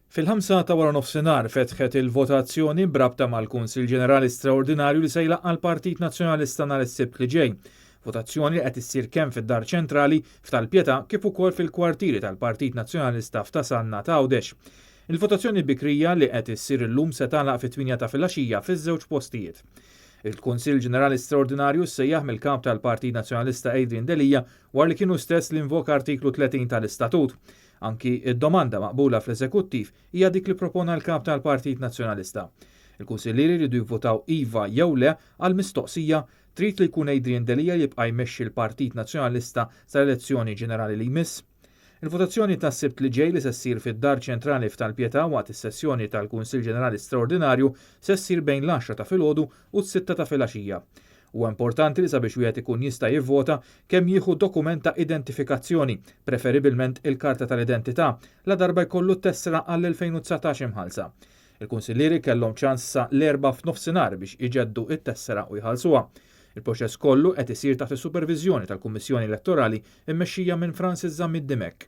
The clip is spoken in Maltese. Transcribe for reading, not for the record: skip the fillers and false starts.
Fil-5 ta' wara nofsinhar fetħet il-votazzjoni b'rabta mal-Kunsill Ġenerali Straordinarju li se jlaqqa' l-Partit Nazzjonalista nhar is-Sibt li ġej. Votazzjoni li qed issir kemm fid-Dar Ċentrali f'Tal-Pietà kif ukoll fil-kwartieri tal-Partit Nazzjonalista f'Ta' Sannat Għawdex. Il-votazzjoni bikrija li qed issir illum se tagħlaq fit-8 ta' filgħaxija fiż-żewġ postijiet. Il-Kunsill Ġenerali Straordinarju ssejjaħ mill-Kap tal-Partit Nazzjonalista Adrian Delia wara li kien hu stess li invoka artiklu 30 tal-Istatut. Anki id-domanda maqbula fl-eżekuttiv hija dik li propona l-kap tal-Partit Nazzjonalista. Il-kunsillieri jridu jivvotaw iva jew le għal mistoqsija: trid li jkun Adrian Delia jibqa' jmexxi l-Partit Nazzjonalista sal-elezzjoni ġenerali li jmiss? Il-votazzjoni tas-Sibt li ġej, li se ssir fid-Dar Ċentrali f'Tal-Pietà waqt is-sessjoni tal-Kunsill Ġenerali Straordinarju, se ssir bejn l-10 ta' filgħodu u s-6 ta' filgħaxija. Huwa importanti li sabiex wieħed ikun jista' jivvota kemm jieħu dokument ta' identifikazzjoni, preferibilment il-karta tal-identità, la darba jkollu tessera għall-2019 imħallsa. Il-kunsillieri kellhom ċans sa l-Erbgħa f'nofsinhar biex iġeddu it-tessera u jħallsuha. Il-proċess kollu qed isir taħt is-superviżjoni tal-Kummissjoni Elettorali mmexxija minn Francis Zammit Dimech.